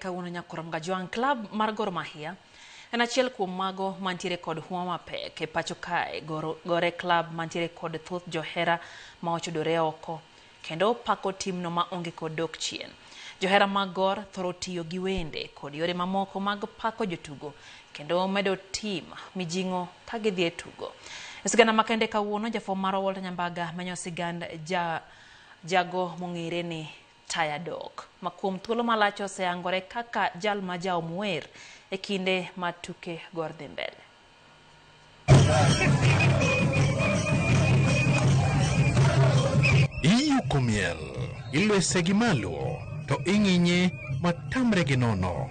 kawuono nyakwar Mgajwang' Club mar Gor Mahia en achiel kuom mago mantiere kod huma mapek e pacho kae. Gore club mantiere kod thoth johera ma ochodore oko kendo pako timno ma onge kod dok chien. Johera mag Gor thoro tiyo gi wende kod yore mamoko mag pako jotugo kendo medo tim mijing'o ka gidhi e tugo. E sigana makende kawuono jafwambo marwa Walter Nyambaga menyo sigand jago mong'ere ni Taya Dok, ma kuom thuolo malach osehangore kaka jal ma jaom wer e kinde ma tuke Gor dhi mbele. Iyuko miel, ilwese gi malo, to ing'inye matamre gi nono.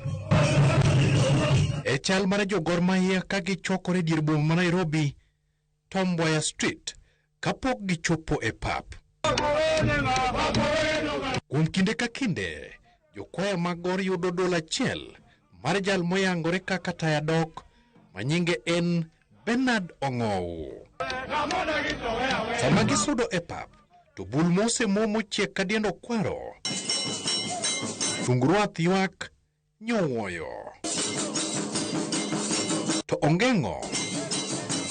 E chal mar jo Gor Mahia ka gichokore dier boma ma Nairobi, Tom Mboya Street, kapok gichopo e pap. Kuom kinde ka kinde, jokwaya mag Gor yudo dol achiel mar jal moyangore kaka Taya Dok, ma nyinge en Bernard Ong'ow. Sama gisudo e pap, to bul mosemo mochiek ka diend okwaro, tung rwath ywak nyowuoyo. To ongeng'o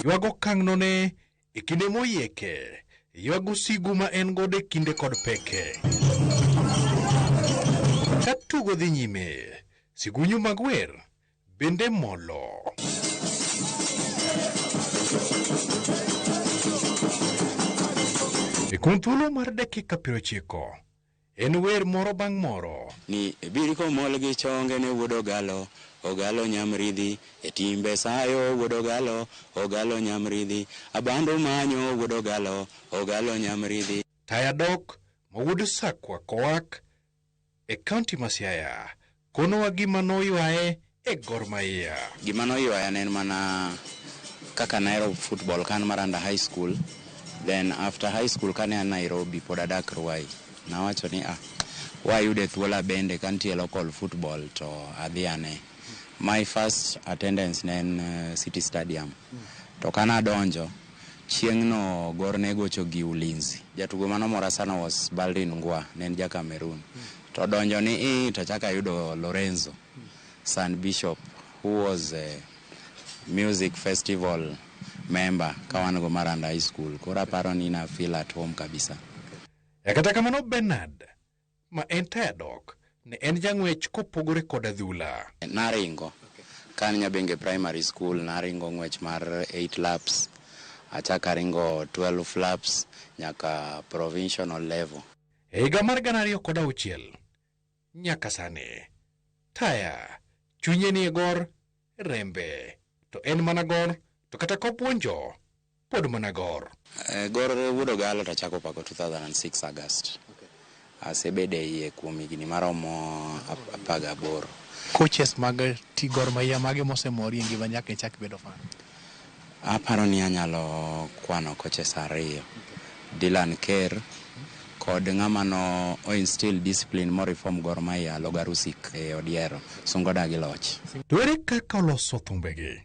ywago okang'no ne e kinde moyieke, ywago sigu ma en godo e kinde kod peke. Ka tugo dhi nyime, sigunyu mag wer bende molo. E kuom thuolo mar dakika 90, en wer moro bang' moro. Ni ebiri komol gi chonge ne wuod Ogalo, Ogalo nyamridhi, e timbe sayo wuod Ogalo, Ogalo nyamridhi, abando manyo wuod Ogalo, Ogalo nyamridhi. Taya Dok ma wuod Sakwa Kowak e kaunti ma Siaya konowa gima noywaye e Gor Mahia. Gima noywaya ne en mana kaka nahero football kan Maranda High School, then after high school kane an Nairobi pod adak Ruai. Nawacho ni wayude thuolo bende kantie local football to adhi ane. My first attendance ne en City Stadium. To kana adonjo, chieng'no Gor ne gocho gi Ulinzi. Jatugo manomora sana was Baldwin Ngwa, ne en ja Cameroon. To donjo ni i to achako ayudo Lorenzo San Bishop, who was a music festival member ka wan go Maranda High School. Koro aparo ni na feel at home kabisa. E kata kamano Bernard, ma en Taya Dok, ne en jang'wech kopogore kod adhula. Naringo. Ka an Nyabenge Primary School, naringo ng'wech mar 8 laps, achako aringo 12 laps nyaka provincial level. E higa mar 2006, nyaka sani, Taya chunye nie Gor rembe, to en mana Gor, to kata kopuonjo, pod mana Gor. Gor wuod Ogalo to achako pako 2006 August. Asebedo e iye kuom higni maromo 18. Coaches mag ti Gor Mahia mage mosemori e ngima nyaka ichak bedo fan? Aparo ni anyalo kwano coaches ariyo. Dylan Kerr kod ng'ama no o instill discipline mo reform Gor Mahia Logarusik e Odiero. Sungo dagi loch. To ere kaka oloso thumbegi?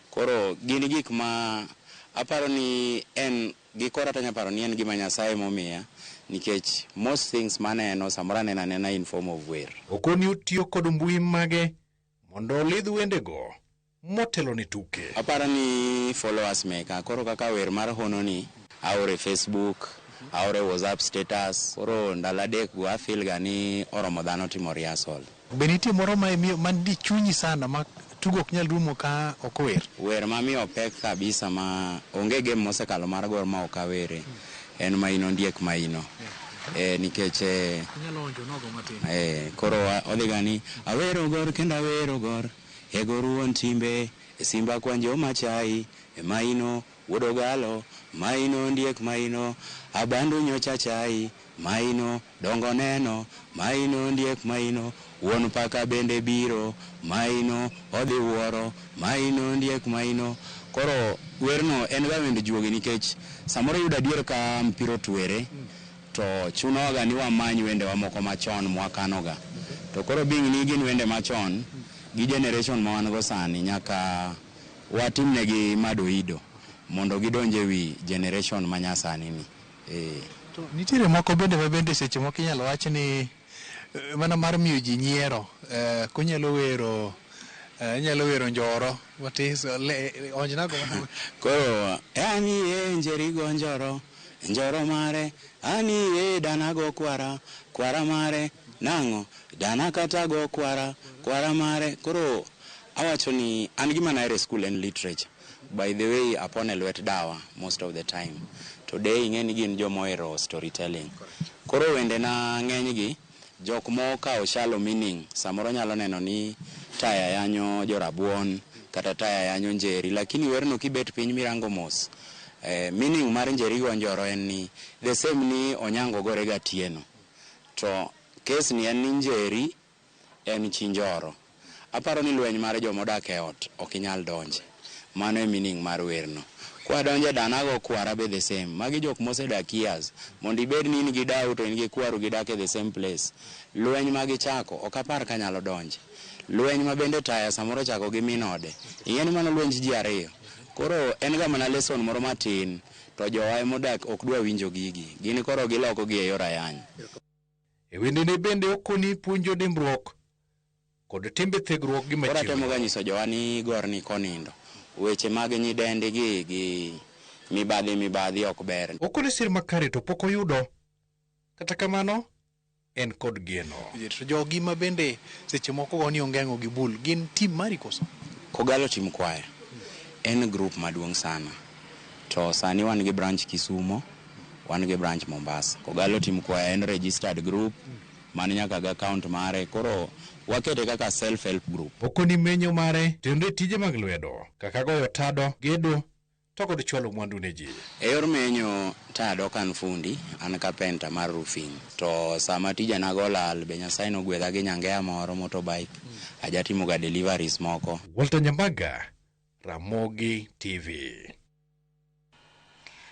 Koro gin gik ma aparo ni en gi kora to anyalo paro ni en gima Nyasaye momiya nikech most things maneno samoro aneno anena in form of wer. Okoni otiyo kod mbui mage mondo olidh wendego motelo ne tuke. Aparo ni followers meka koro kaka wer mar hono ni aore Facebook, aore WhatsApp status, koro ndalo adek go afeel ga ni oromo dhano timo rehearsal. Be nitie moro ma imiyo man di chunyi sana ma tugo ok nyal rumo ka ok wer? Wer mamiyo pek kabisa ma onge game mosekalo mar Gor ma ok awere en Maino Ondiek Maino. Nikech Inyalo onjo nogo matin. Koro odhi ga ni awero Gor kendo awero Gor, e Gor wuon timbe, e Simba kwanjo machai, e Maino wuod Ogalo, Maino Ondiek Maino, abandu nyocha chai, Maino dongo neno, Maino Ondiek Maino, wuon paka bende biro, Maino odhi wuoro, Maino Ondiek Maino. Koro werno en ga wend juogi nikech samoro iyudo adier ka mpira otwere to chunowa ga ni wamany wendewa moko machon mwakanoga. To koro being ni gin wende machon gi generation ma wan go sani nyaka watimnegi madoido mondo gidonj e wi generation ma nyasani ni. To nitiere moko bende ma bende seche moko inyalo wach ni Mana mar miyo ji nyiero, konyalo wero, inyalo wero njoro matis, onjnago. Koro ani e Njeri go njoro, njoro mare, ani e dana go kwara, kwara mare, nang'o, dana kata go kwara, kwara mare. Koro awacho ni an gima nahero e school en literature. By the way, apon e lwet dawa most of the time. To de ing'e ni gin joma ohero storytelling. Koro wendena ng'enygi, jok mokawo shallow meaning samoro nyalo neno ni taya yanyo jorabuon kata taya yanyo Njeri, lakini werno kibet piny mirango mos, meaning mar Njeri go njoro en ni the same ni Onyango gore gatieno. To case ni en ni Njeri en chi Njoro. Aparo ni lweny mar jomodak e ot ok inyal donje. Mano e meaning mar werno. Kwadonje dana go kwara be the same. Magi jok mosedak years. Mondo ibed ni in gi dau to in gi kwaru gidak e the same place. Lweny ma gichako ok apar ka nyalo donje. Lweny ma bende taya samoro chako gi min ode. Ing'e ni mano lwenj ji ariyo. Koro en ga mana lesson moro matin to jowa emodak ok dwa winjo gigi. Gin koro giloko gi e yor ayany. E wendene bende okoni puonjo dimbruok kod timbe thegruok gi Koro atemo ga machiegni. nyiso jowa ni gor ni konindo. Weche mag nyidendi gi gi mibadhi mibadhi ok ber. Okoni sir makare to pok oyudo. Kata kamano, en kod geno. To jogi ma bende seche moko go ni ongeng'o gi bul, gin team mari koso? Kogalo Team Choir en group maduong' sana. To sani wan gi branch Kisumo, wan gi branch Mombasa. Kogalo Team Choir en registered group man nyaka gi account mare. Koro wakete kaka self help group. Okoni menyo mare tenre tije mag lwedo kaka goyo tado, gedo to kod chwalo mwandu ne ji. E yor menyo tado ka an fundi, an carpenter mar roofing. To sama tijana go olal be Nyasaye nogwedha gi nyang'eya moro motorbike. Ajatimo ga deliveries moko. Walter Nyambaga, Ramogi TV.